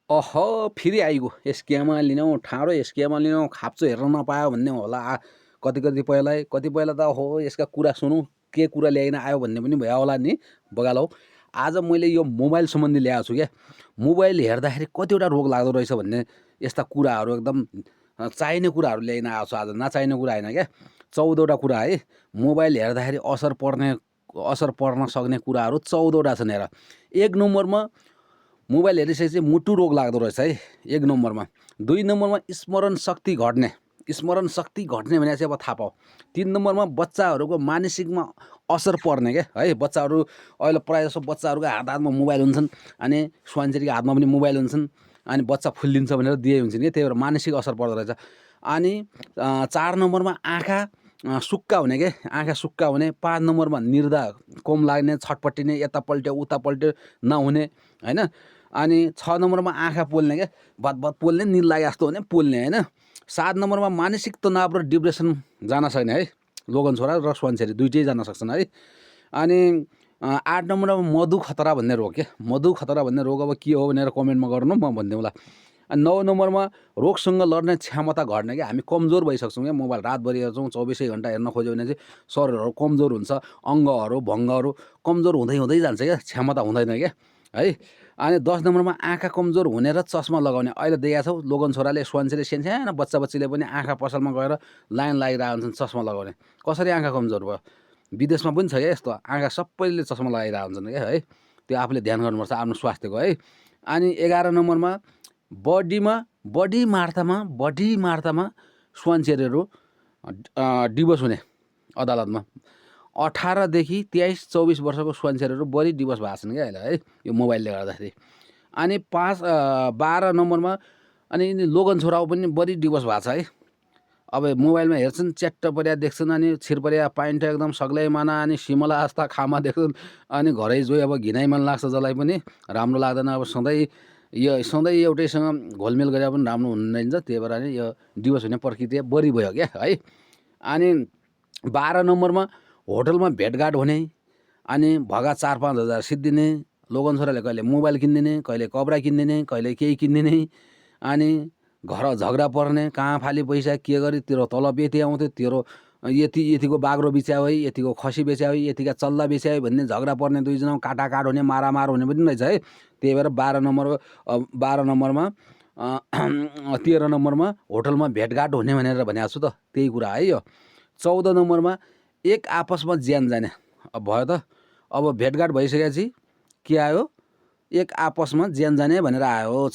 फेरि आइगयो एस्कियामा लिनौ ठाडो एस्कियामा लिनौ खाप्चो हेर्न नपायो भन्ने होला कतिपयलाई कतिपयलाई त यसका कुरा सुनौँ के कुरा ल्याइन आयो भन्ने पनि भयो होला नि बगालौ। आज मैले यो मोबाइल सम्बन्धी ल्याएको छु क्या। मोबाइल हेर्दाखेरि कतिवटा रोग लाग्दो रहेछ भन्ने यस्ता कुराहरू एकदम चाहिने कुराहरू ल्याइन आएको छु आज। नचाहिने कुरा होइन क्या। 14वटा कुरा है मोबाइल हेर्दाखेरि असर पर्न सक्ने कुराहरू 14वटा छन् हेर। 1 नम्बरमा मोबाइल हेरिसकेपछि मुटु रोग लाग्दो रहेछ है 1 नम्बरमा। 2 नम्बरमा स्मरण शक्ति घट्ने भने चाहिँ अब थाहा पाऊ। 3 नम्बरमा बच्चाहरूको मानसिकमा असर पर्ने क्या है। बच्चाहरू अहिले प्रायः जसो बच्चाहरूको हातमा मोबाइल हुन्छन् अनि स्वान्छेरीको हातमा पनि मोबाइल हुन्छन् अनि बच्चा फुल्लिन्छ भनेर दिए हुन्छन् कि त्यही भएर मानसिक असर पर्दो रहेछ। अनि 4 नम्बरमा आँखा सुक्खा हुने के आँखा सुक्खा हुने। 5 नम्बरमा निर्धा कोम लाग्ने छटपट्टिने यता पल्ट्यो उता पल्ट्यो नहुने हैन। अनि 6 नम्बरमा आँखा पोल्ने क्या बत पोल्ने निल लागे जस्तो हुने पोल्ने हैन। 7 नम्बरमा मानसिक तनाव र डिप्रेसन जान सक्ने है। लोगन छोरा र स्वान्छेरी दुइटै जान सक्छन् है। अनि 8 नम्बरमा मधु खतरा भन्ने रोग के मधु खतरा भन्ने रोग अब के हो भनेर कमेन्टमा गर्नु म भनिदिउँला। अनि 9 नम्बरमा रोगसँग लड्ने क्षमता घट्ने क्या। हामी कमजोर भइसक्छौँ क्या मोबाइल रातभरि हेर्छौँ 24 घन्टा हेर्न खोज्यो भने चाहिँ शरीरहरू कमजोर हुन्छ अङ्गहरू भङ्गहरू कमजोर हुँदै जान्छ क्या क्षमता हुँदैन क्या है। अनि 10 नम्बरमा आँखा कमजोर हुने र चस्मा लगाउने। अहिले देखा छौ लोगन छोराले स्वान्छेले सानो बच्चाबच्चीले पनि आँखा पसलमा गएर लाइन लागिरहेको हुन्छन् चस्मा लगाउने। कसरी आँखा कमजोर भयो? विदेशमा पनि छ क्या यस्तो आँखा सबैले चस्मा लगाइरहेको हुन्छन् क्या है। त्यो आफूले ध्यान गर्नुपर्छ आफ्नो स्वास्थ्यको है। अनि 11 नम्बरमा बढी मात्रामा स्वान्छेरीहरू डिभोर्स हुने अदालतमा। 18 देखि 23-24 वर्षको स्वान्छेरीहरू बढी डिभोर्स भएको छन् क्या अहिले है यो मोबाइलले गर्दाखेरि। अनि 12 नम्बरमा अनि लोगन छोराको पनि बढी डिभोर्स भएको छ है। अब मोबाइलमा हेर्छन् च्याट्ट पर्या देख्छन् अनि छिरपर्या पाइन्ट एकदम सग्लै माना अनि सिमला आस्था खामा देख्छन् अनि घरै जोइ अब घिनाइ मन लाग्छ जसलाई पनि राम्रो लाग्दैन। अब सधैँ एउटैसँग घोलमेल गरेर पनि राम्रो हुँदैन। त्यही भएर नि यो डिभोर्स हुने प्रक्रिया बढी भयो क्या है। अनि 12 नम्बरमा होटलमा भेटघाट हुने अनि भगा 4-5 हजार सिद्धिने। लोगन छोराले कहिले मोबाइल किनिदिने कहिले कपडा किनिदिने कहिले केही किनिदिने अनि घर झगडा पर्ने कहाँ फाली पैसा के गरी तेरो तलब यति आउँथ्यो तेरो यतिको बाग्रो बेच्यो है यतिको खसी बेच्यो है यतिका चल्ला बेच्यो है भन्ने झगडा पर्ने दुईजना काटाकाट हुने मारामार हुने पनि रहेछ है। त्यही भएर 12 नम्बरमा 13 नम्बरमा होटलमा भेटघाट हुने भनेर भनेको छु त त्यही कुरा है यो। 14 नम्बरमा एक आपसमा ज्यान जाने। अब भयो त अब भेटघाट भइसकेपछि के आयो एक आपसमा ज्यान जाने भनेर आयो।